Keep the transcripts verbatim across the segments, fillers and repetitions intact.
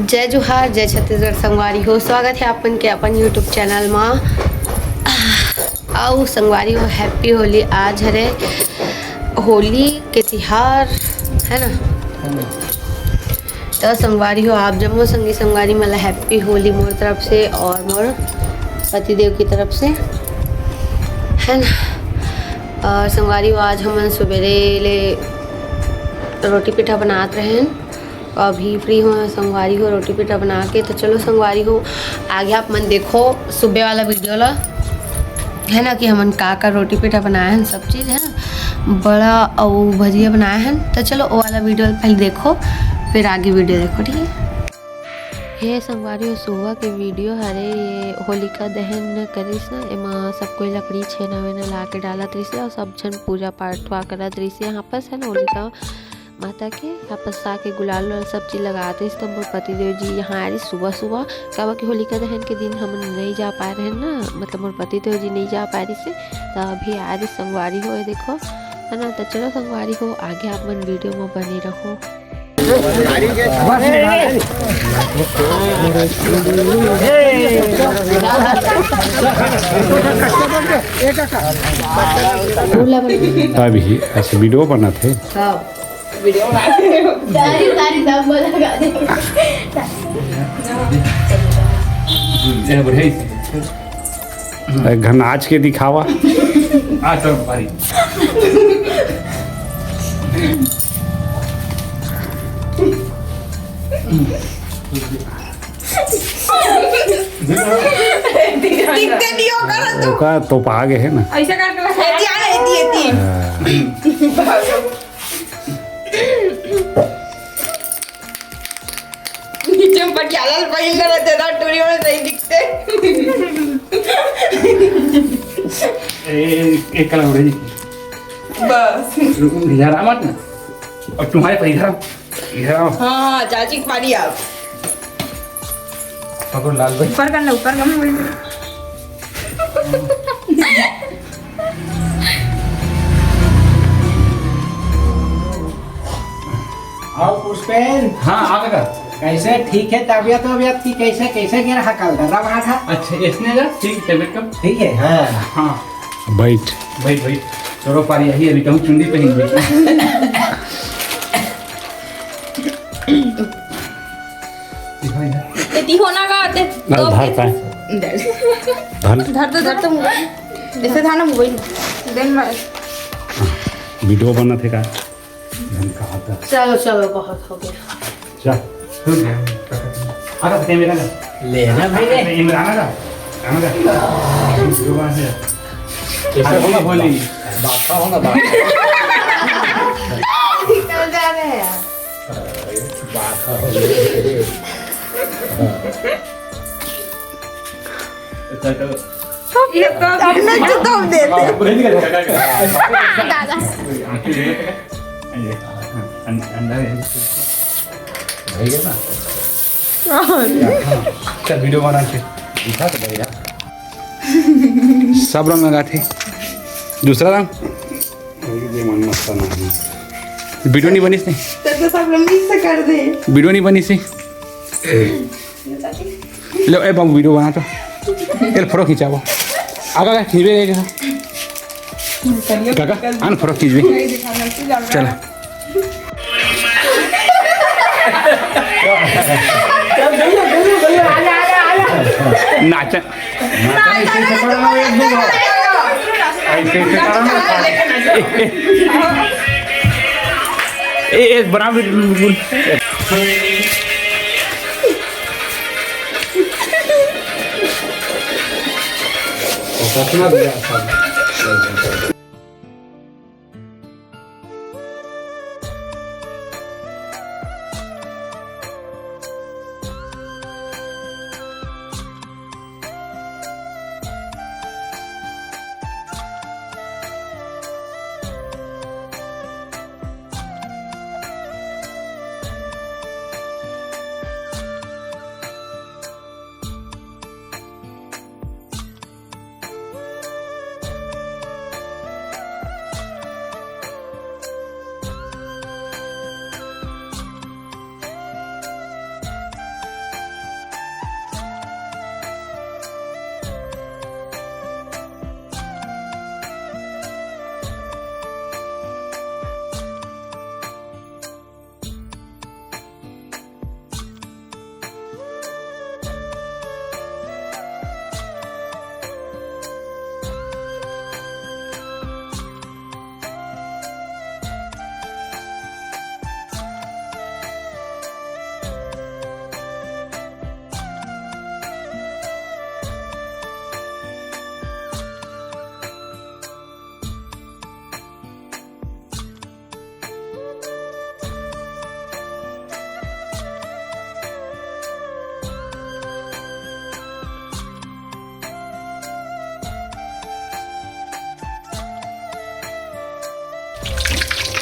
जय जोहार, जय छत्तीसगढ़ संगवारी हो, स्वागत हे आप मन के अपन YouTube चैनल मा। अउ संगवारी हो, हैप्पी होली। आज हरे होली के तिहार, है ना? त संगवारी हो, आप जम्मो संगी संगवारी मन ला हैप्पी होली मोर तरफ से और मोर पतिदेव की तरफ से, है ना? और संगवारी हो, आज हमन सुबेरे ले रोटी पीठा बनात रहेन। अभी फ्री हो संगवारी हो रोटी पीठा बना के। तो चलो संगवारी हो, आगे आप मन देखो सुबह वाला वीडियो ला, है ना, कि हमन का का रोटी पीठा बनाए हैं, सब चीज़ है ना, बड़ा अउ भजिया बनाए हैं। तो चलो वो वाला वीडियो पहले देखो, फिर आगे वीडियो देखो, ठीक है? हे संगवारी हो, सुबह के वीडियो हरे, ये होलिका दहन करिस ना, एमा सब कोई लकड़ी छेना वेना ला के डालत रहिस हे और सब झन पूजा पाठ हुआ करत रहिस हे। यहाँ पास है ना होलिका माता के, यहाँ पास आके गुलाल उलाल सब चीज लगात रहिस, तो मोर पतिदेव जी यहाँ आए रहिस सुबह सुबह, काबर कि होलिका दहन के दिन हमन नहीं जा पाए रहे ना, मतलब मोर पतिदेव जी नहीं जा पाए रहिस हे, तो अभी आए रहिस संगवारी हो, ये देखो, है ना। तो चलो संगवारी हो, आगे आप मन वीडियो में बने रहो। अभी ऐसे वीडियो बनात हे। हाँ। वीडियो बना रहे हो। तारी, तारी दम लगा दे। ए, बढ़िया ही। घन आज के दिखावा। आज तो भारी। दिखते नहीं हो, करो तो। ओका तो पा गए है ना। ऐसा करके बस एती आ, एती, एती। हाँ। नीचे में पटियाला पहिन ले रहते ना, टूरी में सही दिखते। ए, एक कलर उड़े। बस। रुको, इधर आ मत ना। और तुम्हारे पर इधर आओ। इधर आओ। हाँ, चाची के पारी आओ। पकड़ो लाल भाई। ऊपर कर ले, ऊपर कर ले। आओ पुष्पेन। हाँ, आ गया। कैसे, ठीक है तबियत वबियत की? कैसे, कैसे गिरा हा कल दर्रा बना था? अच्छा, इसने का? ठीक, तबियत का? ठीक है। हाँ। हाँ। बैठ। बैठ, बैठ। चलो पारी आई, अभी कहूँ चुन्नी पहन ली। एती होना का आते। अरे दो धर मिनट। पाए। धर। धर तो, धर तो मोबाइल। ऐसे था ना मोबाइल। देन भाई। वीडियो बनत हे का? धन कहाँ था? चलो, चलो, बहुत हो गया। चल। आ रहा कैमरा का। लेना भी नहीं। इमरान का। इमरान का। वीडियो बना दे। कैसे होगा बोली? बादशाह होगा, बादशाह। निकल जा रहे हैं। अपने को तो हम देते हैं। दादा। चल, वीडियो बना के दिखा तो भैया। सब रंग लगा थे। दूसरा रंग। ये मन मस्ता नहीं। वीडियो नहीं बनी इसने। तो, तो सब लोग मिक्स कर दे। वीडियो नहीं बनी सी। लो, ए बाबू, वीडियो बना तो। चल, फोटो खिंचाओ। आगा, आगा, खींचबे, आगा। काका, आन, फोटो खींचबे। चला। नाचा। ऐसे, ऐसे करो ना, एक दो बार। ऐसे, ऐसे करो ना। ए, एक बना बिल्कुल। और सपना भी आता है।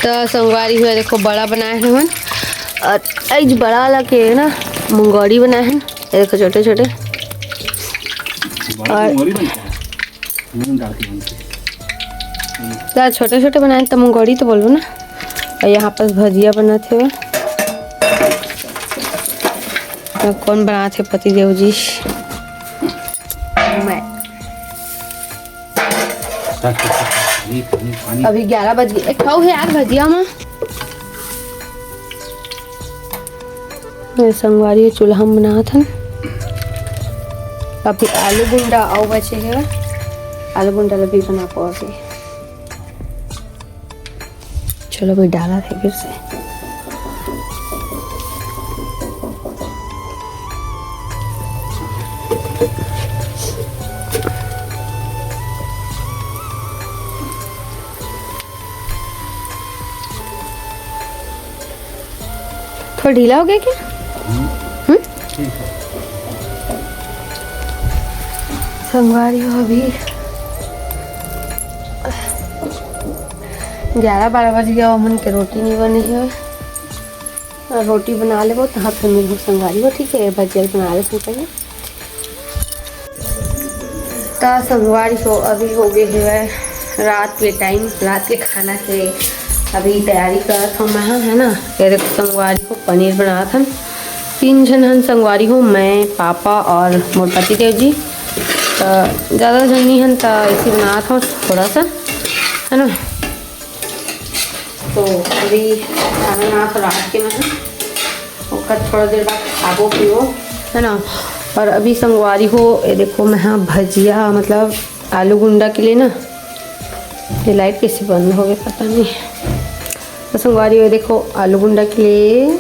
त संगवारी हो, देखो, बड़ा बनाए हन हमन। और इस बड़ा वाला के ना मुंगौड़ी बनाए हन। ये देखो, छोटे छोटे। बड़ा और मुंगौड़ी बनता है। नून डाल के बनता है। त छोटे छोटे बनाए त मुंगौड़ी तो बोलबो ना। और यहाँ पास भजिया बनत हे। अब कौन बनात हे? पति देव जी। मैं। पानी, पानी, पानी। अभी ग्यारह बज गए। ए, खाओ हे यार भजिया मा। ए संगवारी, चूल्हा में बनात हन। अभी आलू गुंडा अउ बचे हे, आलू गुंडा ला भी बना पाओगे। चलो, मैं डाला थे फिर से। थोड़ा ढीला हो गया क्या? हम्म? ठीक है। संगवारी हो, अभी ग्यारह बारह बज गया, हमन के रोटी नहीं बने हे। रोटी बना लेबो, तहाँ फिर मिलबो संगवारी हो, ठीक है? भजिया बना लेबो पहले। त संगवारी हो, अभी हो गए हवय रात के टाइम, रात के खाना के अभी तैयारी करत हूँ मैं, है ना। ये देखो संगवारी हो, पनीर बनात हन। तीन झन हन संगवारी हो, मैं, पापा और मोर पति देव जी। त ज़्यादा झन नहीं हन, त ऐसे बनात हूँ थोड़ा सा, है ना। तो अभी खाना बनात हूँ रात के मैं, ओकर थोड़ा देर बाद खाबो पीबो, है ना। और अभी संगवारी हो, ये देखो, मैं हाँ भजिया, मतलब आलू गुंडा के लिए ना, ये लाइट कैसे बंद हो गई, पता नहीं। तो संगवारी हो, ये देखो, आलू गुंडा के लिए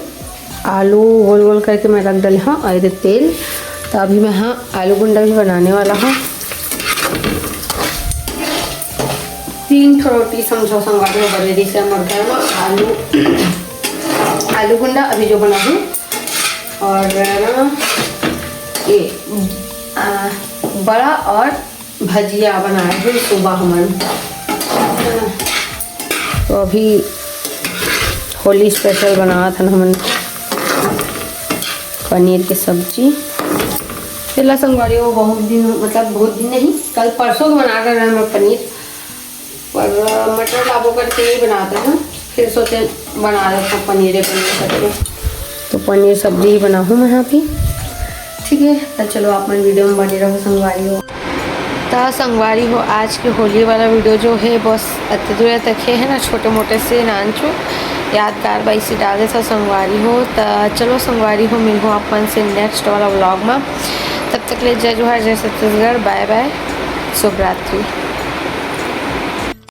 आलू गोल गोल करके मैं रख डाले हूँ, और ये तेल। तो अभी मैं हाँ आलू गुंडा भी बनाने वाला हूँ। तीन ठो रोटी समझो संगवारी हो, बने रही से हमर घर में आलू, आलू गुंडा अभी जो बना हूँ, और ना ये, आ, बड़ा और भजिया बनाए हन सुबह हमन। तो अभी होली स्पेशल बनात हन हमन पनीर के सब्जी। तेला संगवारी हो, बहुत दिन, मतलब बहुत दिन नहीं, कल परसों के बना कर रहे मैं पनीर, पर मटर लाबो करके नहीं बनाते हैं, फिर सोचे बना लेते हैं पनीर, पनीर करके। तो पनीर सब्जी ही बनाहूँ मैं यहाँ पे, ठीक है। तो चलो, आप मन वीडियो में बने रहो संगवारी हो। त संगवारी हो, आज के होली वाला वीडियो जो है, बस अतने दूर तक हे, है ना, छोटे मोटे से नानचो यादगार बाई से डाले था संगवारी हो। त चलो संगवारी हो, मिलहूँ आप मन से नेक्स्ट वाला व्लॉग में। तब तक ले जय जोहार, जय छत्तीसगढ़, बाय बाय, शुभ रात्रि।